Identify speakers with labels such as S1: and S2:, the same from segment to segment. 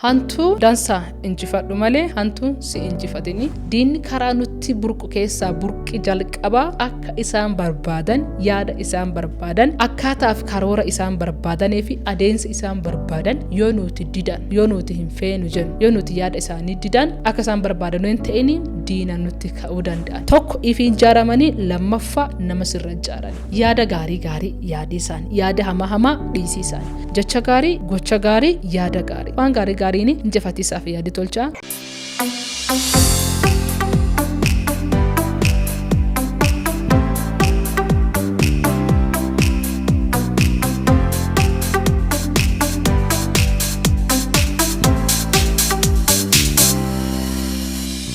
S1: Hantuu dansaa injifadhu malee hantuun si injifatini. Diinni karaa nutti burqu keessaa burqi jalqabaa akka isaan barbaadan, yaada isaan barbaadan, akkaataaf karoora isaan barbaadanii fi adeemsa isaan barbaadan yoo nuti didan, yoo nuti hin feenu jennu, yoo nuti yaada isaanii didan, akka isaan barbaadan hin ta'in diina nutti ka'uu danda'an. Tokko ifiin ijaaramanii, lammaffaa nama sirra ijaarani. Yaada gaarii gaarii yaadii isaan, yaada hamaa hamaa dhiisii isaan. Jecha gaarii, gocha gaarii, yaada gaarii. Waan gaarii gaariin injifatiisaaf yaadi tolchaa.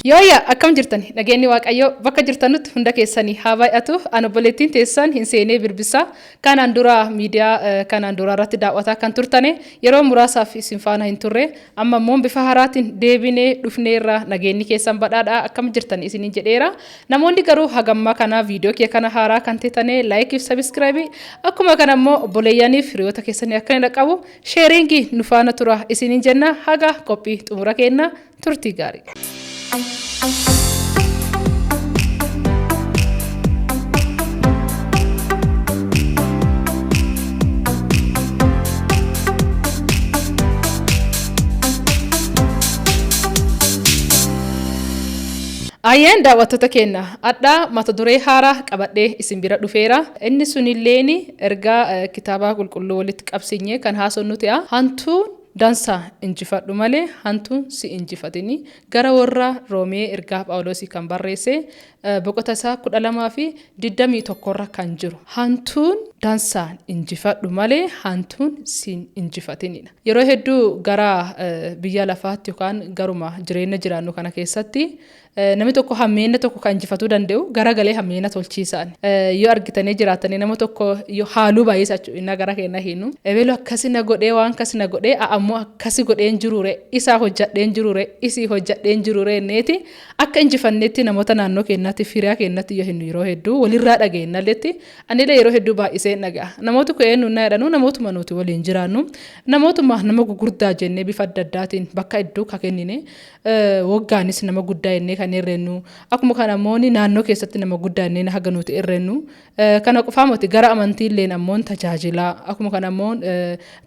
S1: Yooyyaa, akkam jirtan? Nageenyi Waaqayyoo bakka jirtanutti hunda keessanii haa baay'atu. Ani obboleettiin teessan hin seenee Birbisaa. Kanaan dura miidiyaa kanaan dura irratti daawwataa kan turtane, yeroo muraasaaf isin faana hin turre. Amma immoo bifa haaraatiin deebinee dhufneerra. Nageenyi keessan badhaadhaa, akkam jirtan isiniin jedheera. Namoonni garuu hagammaa kana viidiyoo kee kana haaraa kan teetane, like fi subscribe, akkuma kana immoo obboleeyyaniif hiriyoota keessanii akka inni dhaqqabu sharing nu faana tura isiniin jenna. Haga qophii xumura keenna turtii gaarii. Ayyeen, daawwattoota keenya, adhaa mata duree haaraa qabadhee isin bira dhufeera. Inni sunilleen ergaa kitaaba qulqulluu walitti qabsiinyee kan haasonnu ta'a. Hantuun dansaa injifadhu malee hantuun si injifatini. Gara warra Roomee ergaa Phaawulosii kan barreesse boqota isaa 12:21rra kan jiru. Hantuun dansaan injifadhu malee hantuun si injifatinidha. Yeroo hedduu gara biyya lafaatti yookaan garuma jireenya jiraannu kana keessatti namni tokko hammeenya tokko kan injifatuu danda'u garagalee hammeenya tolchiisaan. Yoo argitanii jiraatanii, nama tokko yoo haaluu baay'isa jechuudha inni gara keenya hiinu. Ebelu akkasi na godhee, waan akkasi na godhee, ammoo akkasi godheen jirure, isaa hojjadheen jirure, isii hojjadheen jirure inneeti akka injifanneetti namoota naannoo keenyaatti, firiyaa keenyatti yoo hinnu yeroo hedduu walirraa dhageenyalletti, anillee yeroo hedduu baay'isee dhaga'a. Namooti kun eenyu na jedhanu, namootuma nuti waliin jiraannu, namootuma nama gugurdaa jennee bifa adda addaatiin bakka hedduu ka kennine, woggaanis nama guddaa jennee kan herrennu, akkuma kana ammoo naannoo keessatti nama guddaa jennee haga nuti herrennu. Kana qofaa miti, gara amantiilleen ammoo tajaajilaa, akkuma kana ammoo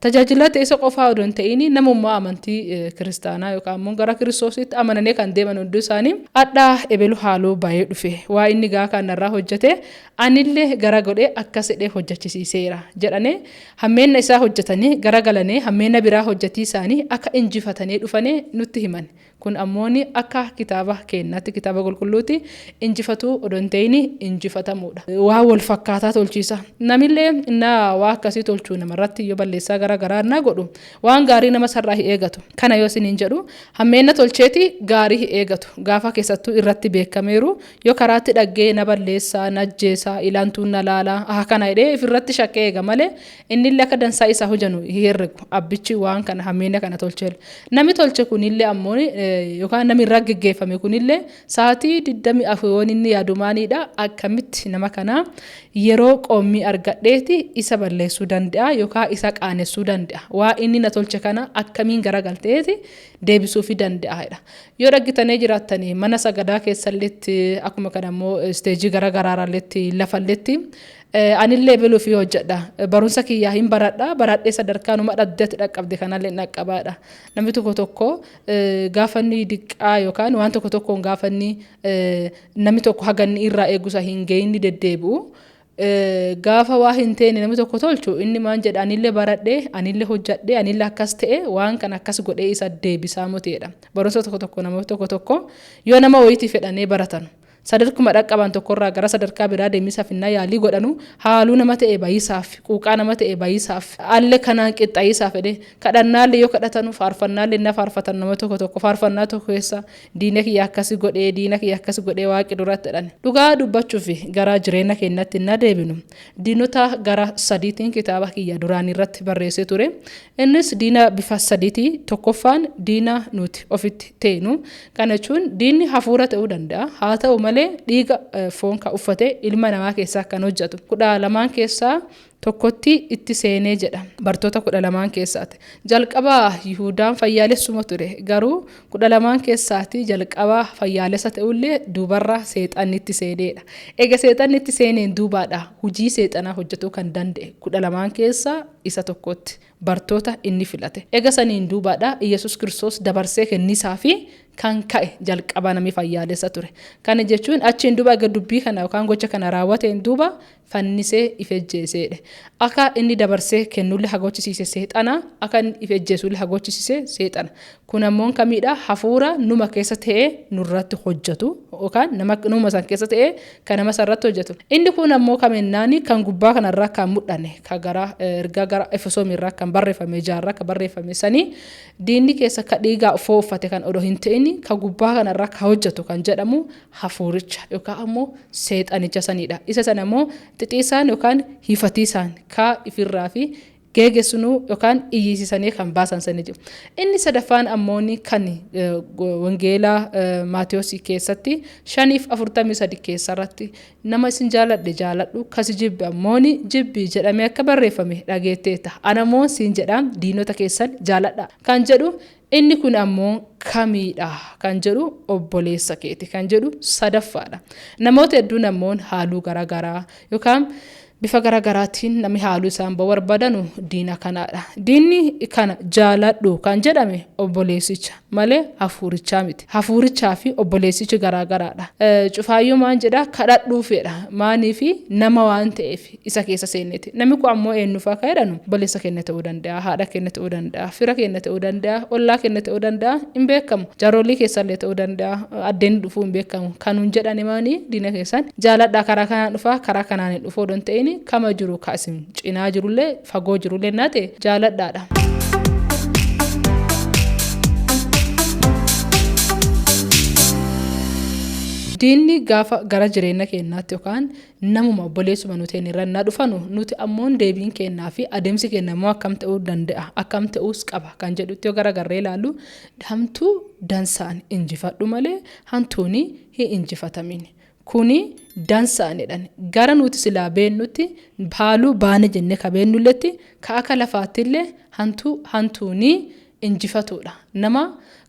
S1: tajaajilaa ta'e isa qofaa odoo hin ta'in namummaa amantii kiristaanaa yookaan ammoo gara Kiristoositti amananii kan deeman hundi isaanii hadhaa ebelu haaloo baay'ee dhufe, waa inni gaa kan narraa hojjete anillee gara godhee akkas jedhee hojjechisiiseera jedhanii hammeenna isaa hojjetanii garagalanii hammeenna biraa hojjetii isaanii akka injifatanii dhufanii nutti himan. Kun ammooni akka kitaaba keennaatti, kitaaba qulqulluutti, injifatuu odoo hin ta'in injifatamuudha. Waa wal fakkaataa tolchiisa. Namillee innaa waa akkasii tolchuu namarratti yoo balleessaa gara garaa innaa godhu waan gaarii nama sarraa hin eegatu. Kana yoo isiniin jedhu, hammeenna tolcheeti gaarii hin eegatu. Gaafa keessattuu irratti beekameeru yoo karaatti dhaggee na balleessaa, na ajjeesaa, ilaantuun na laalaa, haa kana jedhee ifirratti shakkee eega malee innillee akka dansaa isaa hojanu hin herregu. Abbichi waan kana hammeenya kana tolcheera. Namni tolche kunillee ammoo yookaan namni irraa geggeeffame kunillee sa'aatii 24 yoon inni yaadu maaliidha? Akkamitti nama kana yeroo qoommii argadheeti isa balleessuu danda'a yookaan isa qaanessuu danda'a? Waa inni na tolche kana akkamiin garagalteeti deebisuufi danda'a? Yoo dhaggitanii jiraattanii, mana sagadaa keessalleetti, akkuma kana immoo isteejii gara garaaralleetti, lafalleetti anillee beluu fi hojjedha. Barumsa kiyyaa hin baradha. Baradhee sadarkaa numa dhaddatti dhaqqabde kanallee hin dhaqqabaadha. Namni tokko tokko gaafa inni diqqaa yookaan waan tokko tokkoon gaafa inni namni tokko haga inni irraa eegusa hin gahin ni deddeebi'u. Gaafa waa hin teene namni tokko tolchu, inni maan jedha? Anillee baradhee, anillee hojjadhee, anillee akkas ta'e, waan kana akkas godhee isa deebisaa muteedha. Barumsa tokko tokko namoota tokko tokko yoo nama wayitii fedhanee baratan, sadarkuma dhaqqaban tokkorraa gara sadarkaa biraa deemisaaf innaa yaalii godhanu, haaluu nama ta'e bayisaaf, quuqaa nama ta'e bayisaaf, alle kanaan qixxayisaaf fedhe kadhannaallee yoo kadhatanu, faarfannaallee innaa faarfatan, nama tokko tokko faarfannaa tokko keessa "Diina kiyya akkasi godhee, diina kiyya akkasi godhee Waaqi duratti" jedhan. Dhugaa dubbachuuf gara jireenya keenyatti innaa deebinu, diinota gara sadiitiin kitaaba kiyya duraanii irratti barreessee ture. Innis diina bifa sadiiti. Tokkoffaan diina nuti ofitti teenu. Kana jechuun diinni hafuura ta'uu danda'a. Haa ta'u malee dhiiga foon kan uffate ilma namaa keessaa kan hojjetu. 12n keessaa Tokkotti itti seenee jedha. Bartoota 12 keessaati. Jalqabaa Yihudaan fayyaalessuma ture. Garuu 12 keessaati jalqabaa fayyaalessa ta'ullee duubarra seexanni itti seeneedha. Egaa seexanni itti seeneen duubaadha hojii seexanaa hojjetuu kan danda'e 12 keessaa isa tokkotti bartoota inni filate. Egaa saniin duubaadha Iyyasuus Kiristoos dabarsee kennisaa fi kan ka'e jalqaba namni fayyaalessa ture. Kana jechuun achiin duuba egaa dubbii kana yookaan gocha kana raawwateen duuba fannisee ifejjeeseedha. Akka inni dabarsee kennullee hagochisiise seexana, akka inni ifejjeesullee hagochisiise seexana. Kun ammoo kamiidha? Hafuura numa keessa ta'ee nurratti hojjetu yookaan nama numa san keessa ta'ee kan nama sarratti hojjetu. Inni kun ammoo kamennaani kan gubbaa kanarraa kan mul'anne kan gara ergaa gara Efesoomirraa kan barreeffame jaarraa kan barreeffame sanii diinni keessa ka dhiigaa ufoo uffate kan odoo hin ta'in kan gubbaa kanarraa kan hojjetu kan jedhamu hafuuricha yookaan ammoo seexanicha sanidha. Isa sana ammoo xixiisaan yookaan hifatiisaan ka ifirraa fi geegessunuu yookaan iyyisiisanii kan baasan sani jiru. Inni sadaffaan ammoo kan wangeelaa Maatiyoosi keessatti 5:43 keessarratti nama isin jaaladhe jaaladhu kasi jibbi ammoo jibbi jedhamee akka barreeffame dhageetteetta. Ana ammoo siin jedhaan diinota keessan jaaladha kan jedhu inni kun ammoo kamiidha kan jedhu obboleessa keeti kan jedhu sadaffaadha. Namoota hedduun ammoo haaluu garaagaraa yookaan bifa garaagaraatiin namni haaluu isaan barbaadanu diina kanaadha. Diinni kana jaaladhu kan jedhame obboleessicha malee hafuurichaa miti. Hafuurichaa fi obboleessichi garaagaraadha. Cufaayyuu maan jedha kadhadhuufidha. Maaniifi nama waan ta'eef isa keessa seenneeti. Namni kun ammoo eenyufaa kan jedhanu obboleessa keenya ta'uu danda'a, haadha keenya ta'uu danda'a, fira keenya ta'uu danda'a, ollaa keenya ta'uu danda'a, hin beekamu. Jaarolii keessallee ta'uu danda'a, addeen dhufuu hin beekamu. Kanuun jedhani maanii diina keessan jaaladhaa karaa kanaan dhufaa, karaa kanaan hin dhufuu odoo hin ta'in kama jiru ka isin cinaa jirullee fagoo jirullee naa ta'e jaaladhaadha. Diinni gaafa gara jireenya keenyaatti yookaan namuma obboleessuma nuti irra na dhufanu nuti ammoo deebiin keenyaa fi adeemsi keenya immoo akkam ta'uu danda'a akkam ta'uus qaba kan jedhutti yoo garagarree ilaallu hamtuu dansaan injifadhu malee hantuuni hin injifatamin. Kuni dansaanidhaan gara nuti silaa beennutti haaluu baane jennee ka beennulletti ka akka lafaattillee hantuuni injifatudha. Nama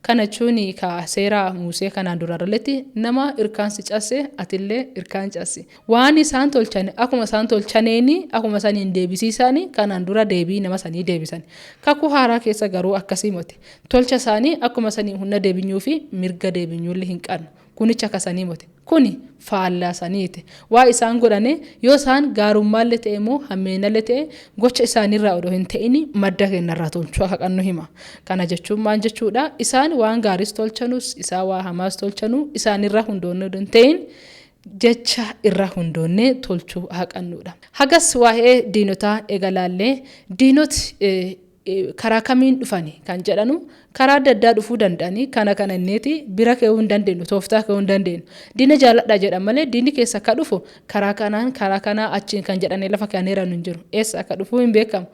S1: kana jechuun ka seera Musee kanaan durarralletti nama irkaan si cabse atillee irkaan cabsi. Waan isaan tolchan akkuma isaan tolchaneeni akkuma saniin deebisiisanii kanaan dura deebii nama sanii deebisan. Kakuu haaraa keessa garuu akkasii miti. Tolcha isaanii akkuma sanii humna deebinyuu fi mirga deebinyuullee hin qabnu. Kunicha akkasanii miti. Kuni faallaa saniiti. Waa isaan godhane yoo isaan gaarummaallee ta'e immoo hammeenallee ta'e gocha isaaniirraa odoo hin ta'in madda keenyarraa tolchuu akka qabnu hima. Kana jechuun maal jechuudha? Isaan waan gaariis tolchanus isaan waa hamaas tolchanuu isaanirraa hundoonnee odoo hin ta'in jecha irraa hundoonnee tolchuu haa qabnudha. Hagas waa'ee diinotaa eegalaallee diinoti karaa kamiin dhufani kan jedhanu karaa adda addaa dhufuu danda'anii kana kana inneeti bira ka'uu hin dandeenyu tooftaa ka'uu hin dandeenyu. Diina jaaladha jedhan malee diinni keessa akka dhufu karaa kanaan karaa kanaa achiin kan jedhanii lafa kaa'aniiran hin jiru. Eessa akka dhufu hin beekamu.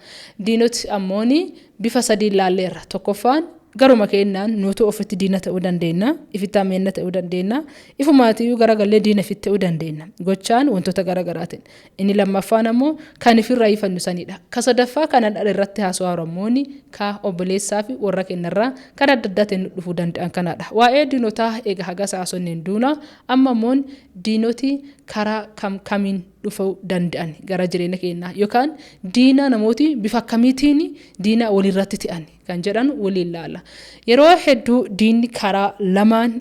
S1: Diinoti ammooni bifa sadiin laalleerra. Tokkoffaan garuma keenyaan nutu ofitti diina ta'uu dandeenya, ifitti hammeenna ta'uu dandeenya, ifumaatiyyuu garagallee diina ifitti ta'uu dandeenya. Gochaan wantoota garagaraatiin. Inni lammaffaan ammoo kan ifirraa ifannu sanidha. Ka sadaffaa kan adda irratti haasawaa Oromooni ka obboleessaa fi warra keenyarraa kan adda addaatiin nu dhufuu danda'an kanadha. Waa'ee diinotaa eega hagas haasofneen duuna amma ammoo diinoti karaa kam kamiin dhufuu danda'an gara jireenya keenyaa yookaan diina namooti bifa akkamiitiin diina walirratti ta'an kan jedhan waliin laalla. Yeroo hedduu diinni karaa lamaan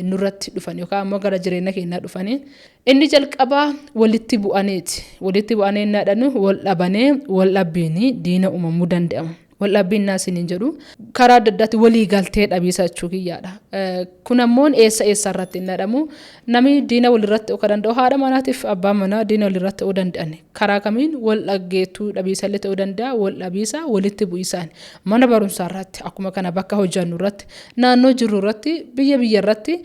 S1: nurratti dhufan yookaan ammoo gara jireenya keenyaa dhufanii inni jalqabaa walitti bu'aneeti. Walitti bu'anee innaa jedhanu wal dhabanee wal dhabbiin diina uumamuu danda'amu. Wal dhabbiin naa isiniin jedhu karaa adda addaatti walii galtee dhabiisa jechuu kiyyaadha. Kun ammoo eessa eessa irratti hin jedhamu namni diina walirratti ta'uu kan danda'u haadha manaatiif abbaan manaa diina walirratti ta'uu danda'an. Karaa kamiin wal dhaggeettuu dhabiisallee ta'uu danda'a wal dhabiisa walitti bu'iisaan mana barumsaa irratti akkuma kana bakka hojjannu irratti naannoo jirru irratti biyya biyya irratti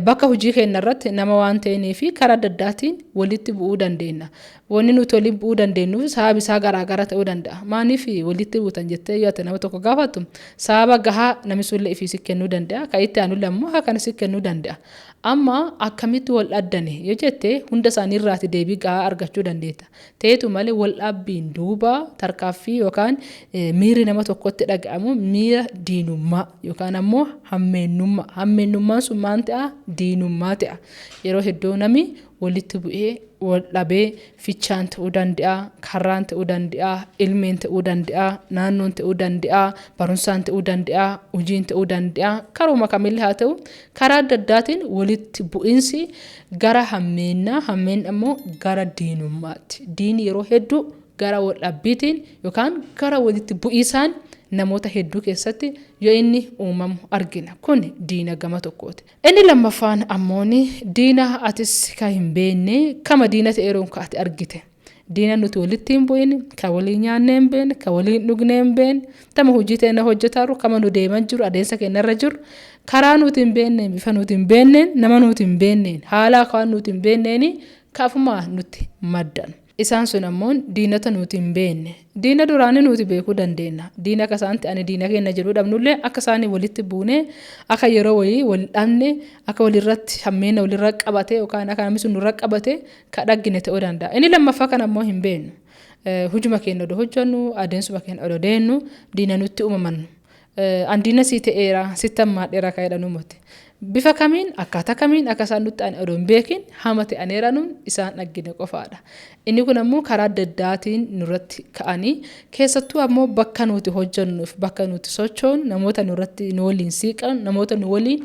S1: bakka hojii keenya irratti nama waan ta'eenii fi karaa adda addaatiin walitti bu'uu dandeenya. Wanni nuti waliin bu'uu dandeenyuuf sababa isaa garaagara ta'uu danda'a. Maaliif walitti buutan jettee yoo ati nama tokko gaafattu sababa gahaa namni sunillee ifii si kennuu danda'a. Kan itti aanullee Anullee ammoo haa kana si kennuu danda'a. Amma akkamitti wal dhaddane yoo jette, hunda isaanii irraati deebii gahaa argachuu dandeetta. Ta'etu malee wal dhabbiin duuba tarkaaffii yookaan miirri nama tokkotti dhaga'amu miira diinummaa yookaan ammoo hammeennummaa. Hammeennummaan sun maal ta'a? Diinummaa ta'a. Yeroo hedduu namni walitti bu'ee wal dhabee fichaan ta'uu danda'a, karraan ta'uu danda'a, ilmeen ta'uu danda'a, naannoon ta'uu danda'a, barumsaan ta'uu danda'a, hojiin ta'uu danda'a, karuma kamillee haa ta'u karaa adda addaatiin walitti bu'iinsi gara hammeennaa, hammeen ammoo gara diinummaatti. Diinni yeroo hedduu gara wal dhabbiitiin yookaan gara walitti bu'iisaan namoota hedduu keessatti yoo inni uumamu argina. Kun diina gama tokkooti. Inni lammaffaan ammoo diina atis ka hin beekne, kama diina ta'eeruun ka ati argite. Diina nuti walitti hin bu'in, ka waliin nyaannee hin beekne, ka waliin dhugnee hin beekne, tama hojii ta'e na hojjetaaru, kama nu deeman jiru, adeemsa keenyarra jiru, karaa nuti hin beekneen, bifa nuti hin beekneen, nama nuti hin beekneen, haala afaan nuti hin beekneen kaafumaa nutti maddan. Isaan sun ammoo diinota nuti hin beekne. Diina duraanii nuti beekuu dandeenya. Diina akka isaan ta'an diina keenya jedhuu dhabnullee, akka isaanii walitti buunee, akka yeroo wayii wal dhabne, akka walirratti hammeena walirra qabate yookaan akka namni sun nurra qabate ka dhaggine ta'uu danda'a. Inni lammaffaa kan ammoo hin beeknu. Hujuma keenya odoo hojjennu, adeemsuma keenya odoo deemnu, diina nutti uumaman. An diina sii ta'eera, sitti hammaadheera kan jedhanu miti. Bifa kamiin, akkaataa kamiin akka isaan nutti ta'an odoo hin beekin hama ta'aneeranuun isaan dhaggine qofaadha. Inni kun ammoo karaa adda addaatiin nurratti ka'anii, keessattuu ammoo bakka nuti hojjennuuf, bakka nuti sochoonu, namoota nurratti nu waliin siiqan, namoota nu waliin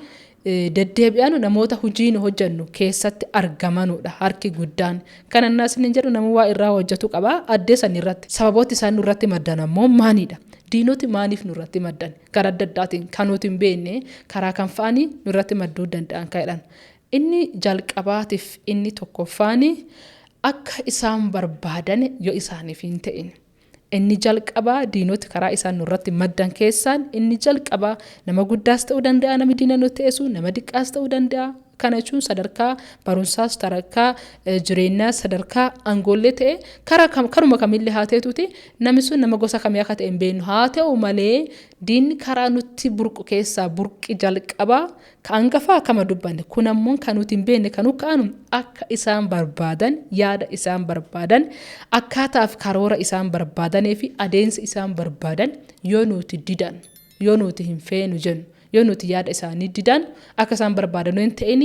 S1: deddeebi'anu, namoota hojii nu hojjennu keessatti argamanudha harki guddaan. Kan annaa isin jedhu, nama waa irraa hojjetu qaba addee san irratti. Sababooti isaan nurratti maddan ammoo maanidha? Diinoti maaliif nurratti maddan? Karaa adda addaatiin kan nuti hin beekne karaa kan fa'anii nurratti madduu danda'an kan jedhan. Inni jalqabaatiif inni tokkoffaani akka isaan barbaadan yoo isaaniif hin ta'in. Inni jalqabaa diinoti karaa isaan nurratti maddan keessaan inni jalqabaa nama guddaas ta'uu danda'a, namni diina nutti ta'esu nama diqqaas ta'uu danda'a. Kana jechuun sadarkaa barumsaas, sadarkaa jireenyaas, sadarkaa aangoollee ta'e, karaa karuma kamillee haa ta'etuuti, namni sun nama gosa kamii akka ta'e hin beeknu. Haa ta'u malee diinni karaa nutti burqu keessaa burqi jalqabaa ka hangafaa kama dubbanne kun ammoo kan nuti hin beekne kan ka'anu akka isaan barbaadan, yaada isaan barbaadan, akkaataaf karoora isaan barbaadanii fi adeemsa isaan barbaadan yoo nuti didan, yoo nuti hin feenu jennu, yoo nuti yaada isaanii didan, akka isaan barbaadan hin ta'in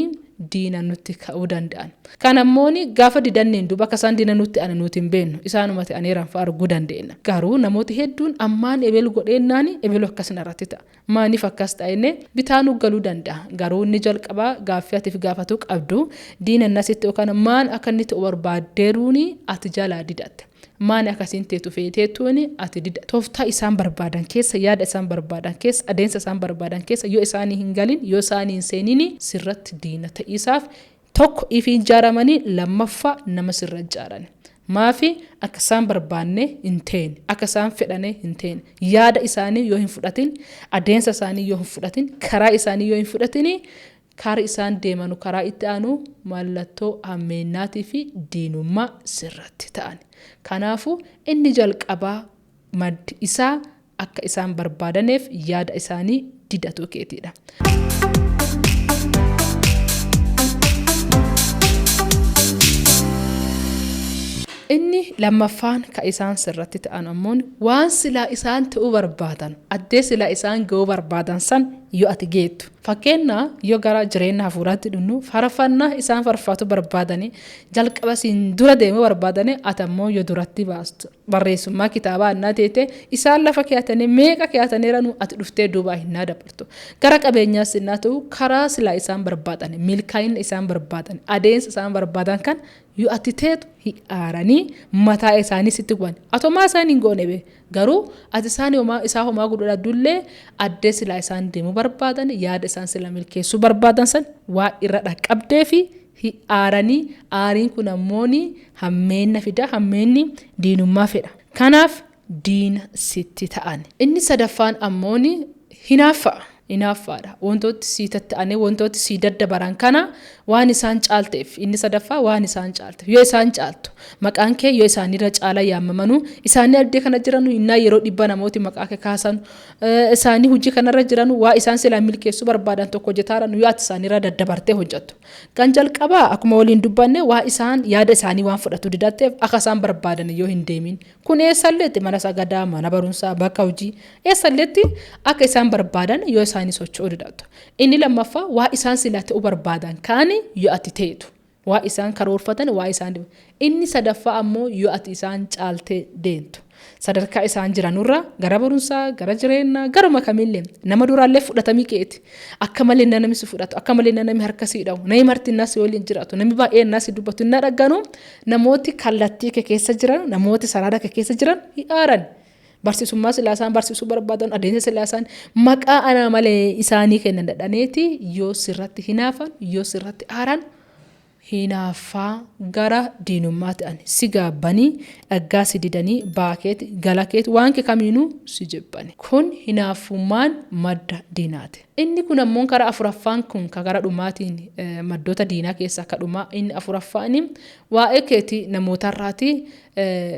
S1: diina nutti ka'uu danda'an. Kan ammoo gaafa didanneen duuba akka isaan diina nutti ana nuti hin beeknu, isaanuma ta'aniiran fa'a arguu dandeenya. Garuu namooti hedduun ammaan ebelu godheennaani ebelu akkas narratti ta'a. Maaniif akkas ta'a jennee bitaa nu galuu danda'a. Garuu inni jalqabaa gaaffii atiif gaafatuu qabdu, diina nasitti yookaan maan akka inni ta'u barbaaddeeruuni ati jalaa didatte. Maani akkasiin teetu feeteetuuni ati dida. Tooftaa isaan barbaadan keessa, yaada isaan barbaadan keessa, adeemsa isaan barbaadan keessa yoo isaanii hin galin, yoo isaanii hin seenini, sirratti diina ta'iisaaf tokko ifiin ijaaramanii, lammaffaa nama sirra ijaaran. Maafi akka isaan barbaanne hin teene, akka isaan fedhane hin teene, yaada isaanii yoo hin fudhatin, adeemsa isaanii yoo hin fudhatin, karaa isaanii yoo hin fudhatin, karaa isaan deemanu karaa itti aanu mallattoo hammeennaatii fi diinummaa sirratti ta'an. Kanaafuu inni jalqabaa maddi isaa akka isaan barbaadaneef yaada isaanii didatu keetiidha. Inni lammaffaan ka isaan sirratti ta'an ammoo waan silaa isaan ta'uu barbaadan, addee silaa isaan ga'uu barbaadan san yoo ati geettu. Fakkeenya yoo gara jireenya hafuuraatti dhufnu, farfannaa isaan farfaatu barbaadanii jalqaba siin dura deemuu barbaadanii, ati ammoo yoo duratti baastu, barreessummaa kitaabaa innaa teete, isaan lafa keeyatanii meeqa keeyataniiranu, ati dhuftee duubaa hinnaa dabartu. Gara qabeenyaas innaa ta'u, karaa silaa isaan barbaadan, milkaa'ina isaan barbaadan, adeemsa isaan barbaadan kan yoo ati teetu, aaranii mataa isaanii sitti guban. Ati homaa isaan hin goone bee. Garuu ati isaan homaa isaa homaa godhu dhabdullee, addee silaa isaan deemuu barbaadan, yaada isaan silaa milkeessuu barbaadan san waa irra dhaqqabdee fi aaranii, aariin kun ammoo hammeenna fida, hammeenni diinummaa fedha. Kanaaf diina sitti ta'an. Inni sadaffaan ammoo hinaaffaa. Hinaaffaadha. Wantooti sii tatta'anii wantooti sii daddabaran kana waan isaan caalteef, inni sadaffaa waan isaan caalteef, yoo isaan caaltu, maqaan kee yoo isaanirra caala yaamamanuu, isaanii addee kana jiranu, innaa yeroo dhibba namooti maqaa kee kaasanu, isaanii hojii kanarra jiranu, waa isaan silaa milkeessuu barbaadan tokko hojjetaaran, yoo ati isaanirra daddabartee hojjettu. Kan jalqabaa akkuma waliin dubbanne, waa isaan yaada isaanii waan fudhatu didatteef, akka isaan barbaadan yoo hin deemin. Kun eessalleetti, mana sagadaa, mana barumsaa, bakka hojii, eessalleetti akka isaan barbaadan yoo isaanii socho'uu didattu. Inni lammaffaa, waa isaan silaa ta'uu barbaadan kaani yoo ati teetu. Waa isaan karoorfatan, waa isaan. Inni sadaffaa ammoo yoo ati isaan caaltee deemtu. Sadarkaa isaan jiranurra gara barumsaa, gara jireenyaa, garuma kamillee nama duraallee fudhatamii keeti. Akka malee namni si fudhatu, akka malee namni harka si dhahu, namni marti si waliin jiraatu, namni baay'een si dubbatu hin dhagganu, namooti kallattii kee keessa jiran, namooti sarara kee keessa jiran hin aaran. Barsiisummaa silaa isaan barsiisuu barbaadan, adeemsa silaa isaan maqaa anaa malee isaanii kennan dadhaneeti yoo sirratti hinaafan, yoo sirratti aaran, hinaaffaa gara diinummaa ta'an si gaabbanii, dhaggaa si didanii, baakeeti galakeeti, waan kee kamiinuu si jibbani. Kun hinaaffummaan madda diinaati. Inni kun ammoo karaa afuraffaan kun ka gara dhumaatiin, maddoota diinaa keessaa ka dhumaa inni afuraffaan, waa'ee keetii namootarraati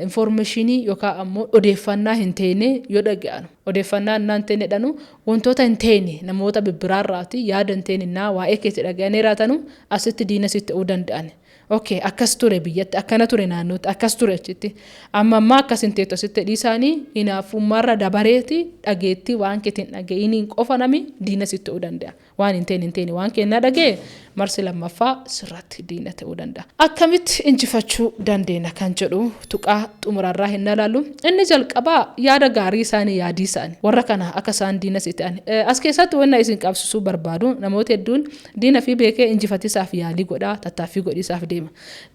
S1: information yookaan ammoo odeeffannaa hin teene yoo dhaga'an. Odeeffannaa hin teene dhanu, wantoota hin teene namoota bibbiraarraati yaada hin teene naa waa'ee keetii dhaga'anii raatanu, asitti diina sitti ta'uu danda'an. Okay, akkas ture biyyatti, akkana ture naannootti, akkas ture achitti. Amma ammaa akkas hin teettu asitti dhiisaanii, hinaafummaarra dabareeti dhageettii waan keetiin dhaga'iniin qofa nami diina sitti ta'uu danda'a. Waan hin teene hin teene waan kennaa dhaga'e, marsi lammaffaa sirratti diina ta'uu danda'a. Akkamitti injifachuu dandeenya kan jedhu tuqaa xumurarraa hin ilaallu. Inni jalqabaa, yaada gaarii isaanii yaadii isaanii warra kana akka isaan diina si ta'an. As keessatti wanna isin qabsiisuu barbaadu, namoota hedduun diina fi beekee injifatiisaaf yaalii godhaa, tattaaffii godhiisaaf deema.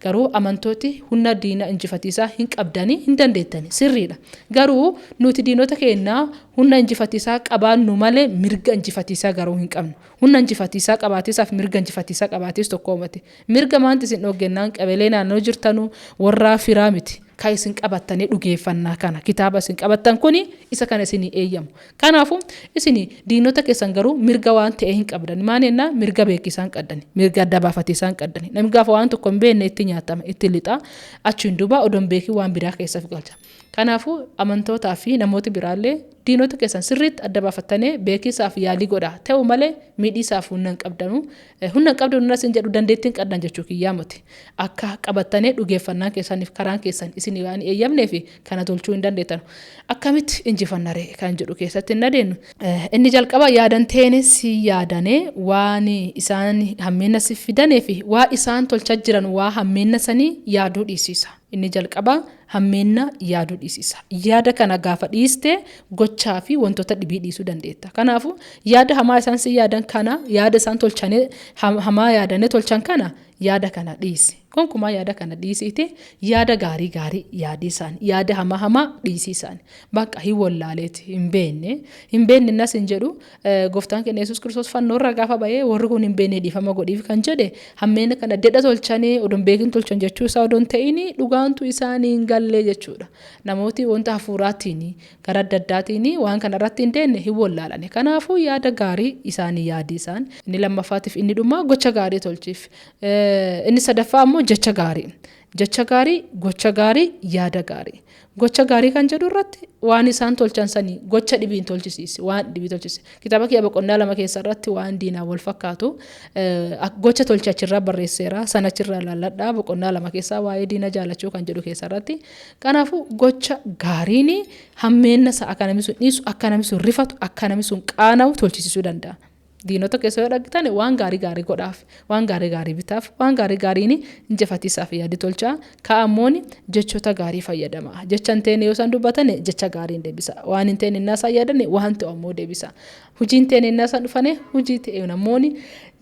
S1: Garuu amantooti humna diina injifatiisaa hin qabdanii, hin dandeettani, sirriidha. Garuu nuti diinota keenyaa humna injifatiisaa qabaannu malee mirga injifatiisaa garuu hin qabnu. Humna injifatiisaa qabaatiisaaf mirga injifatiisaa qabaatis tokko miti. Mirga maanti isin dhoggennaan, qabelee naannoo jirtanuu warraa firaa miti. Kan isin qabattanii dhugeeffannaa kana, kitaaba isin qabattan kuni isa kana isinii eeyyamu. Kanaafuu isin diinota keessan garuu mirga waan ta'e hin qabdan. Maal jennaa, mirga beekisaan qabdan, mirga adda baafatisaan qabdan. Namni gaafa waan tokko hin beekne itti nyaatama, itti lixa, achiin duuba odoon beekii waan biraa keessa galcha. Kanaafuu amantootaa fi namooti biraallee diinota keessan sirriitti adda baafattanii beekisaaf yaalii godha. Ta'u malee miidhiisaaf humna hin qabdanu. Humna hin qabdanu isin jedhu, dandeettii hin qabdan jechuu kiyyaa miti. Akka qabattanii dhugeeffannaan keessaniif karaan keessan isin waan eeyyamnee fi kana tolchuu hin dandeettan. Akkamitti injifannaree kan jedhu keessatti hin adeemnu. Inni jalqaba, yaadan teene si yaadanee waan isaan hammeenna si fidanee fi waa isaan tolchaa jiran, waa hammeenna sanii yaaduu dhiisisa. Inni jalqaba hammeenna yaaduu dhiisisa. Yaada kana gaafa dhiiste gochaa fi wantoota dhibii dhiisuu dandeetta. Kanaafuu yaada hamaa isaan si yaadan kana, yaada isaan tolchanii hamaa yaadanii tolchan kana, yaada kana dhiisi. Gonkumaa yaada kana dhiisiiti yaada gaarii gaarii yaadii isaan, yaada hamaa hamaa dhiisii isaan. Bakka hin wallaaleeti, hin beekne, hin beekne nas hin jedhu. Gooftaan keenya Yesuus Kiristoos fannoorra gaafa bahee, warri kun hin beekne, dhiifama godhiif kan jedhe, hammeena kana dedha tolchanii odoon beekin tolchan jechuu isaa odoon ta'in, dhugaantu isaanii hin gallee jechuudha. Namooti wanta hafuuraatiin gara adda addaatiin waan kana irratti hin deemne hin wallaalani. Kanaafuu yaada gaarii isaanii yaadii isaan. Inni lammaffaatiif inni dhumaa, gocha gaarii tolchiif. Inni sadaffaa ammoo jecha gaarii. Jecha gaarii, gocha gaarii, yaada gaarii. Gocha gaarii kan jedhu irratti, waan isaan tolchan sanii gocha dhibiin tolchisiisi, waan dhibii tolchisi. Kitaaba kiyya boqonnaa 2 keessa irratti waan diinaa wal fakkaatu gocha tolche achirraa barreesseera. Sana achirraa laalladhaa, boqonnaa 2 keessaa waa'ee diina jaalachuu kan jedhu keessa irratti. Kanaafuu gocha gaariin hammeenna isaa akka namni sun dhiisu, akka namni sun rifatu, akka namni sun qaana'u tolchisiisuu danda'a. Diinota keessa yoo dhaggitan, waan gaarii gaarii godhaaf, waan gaarii gaarii bitaaf, waan gaarii gaariin injifatiisaaf yaadi tolchaa. Ka'ammoon jechoota gaarii fayyadama. Jecha hin teene yoo isaan dubbatan, jecha gaariin deebisa. Waan hin teene innaa isaan yaadan, waan ta'u ammoo deebisa. Hujii hin teene innaa isaan dhufane, hujii ta'e ammoon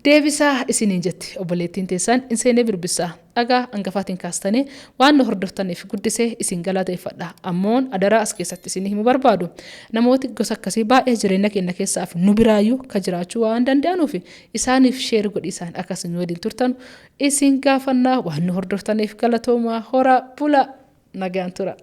S1: deebisaa isiniin jetti obboleettiin teessan hin seenee birbisaa. Dhagaa hangafaatiin kaastanii waan nu hordoftaniif guddisee isin galateeffadha. Ammoon adaraa as keessatti isin himuu barbaadu, namooti gosa akkasii baay'ee jireenya keenya keessaaf nu biraayyuu ka jiraachuu waan danda'anuuf, isaaniif share godhi, isaan akkasii waliin turtan isin gaafannaa. Waan nu hordoftaniif galatoomaa, hora bula, nagaan tura.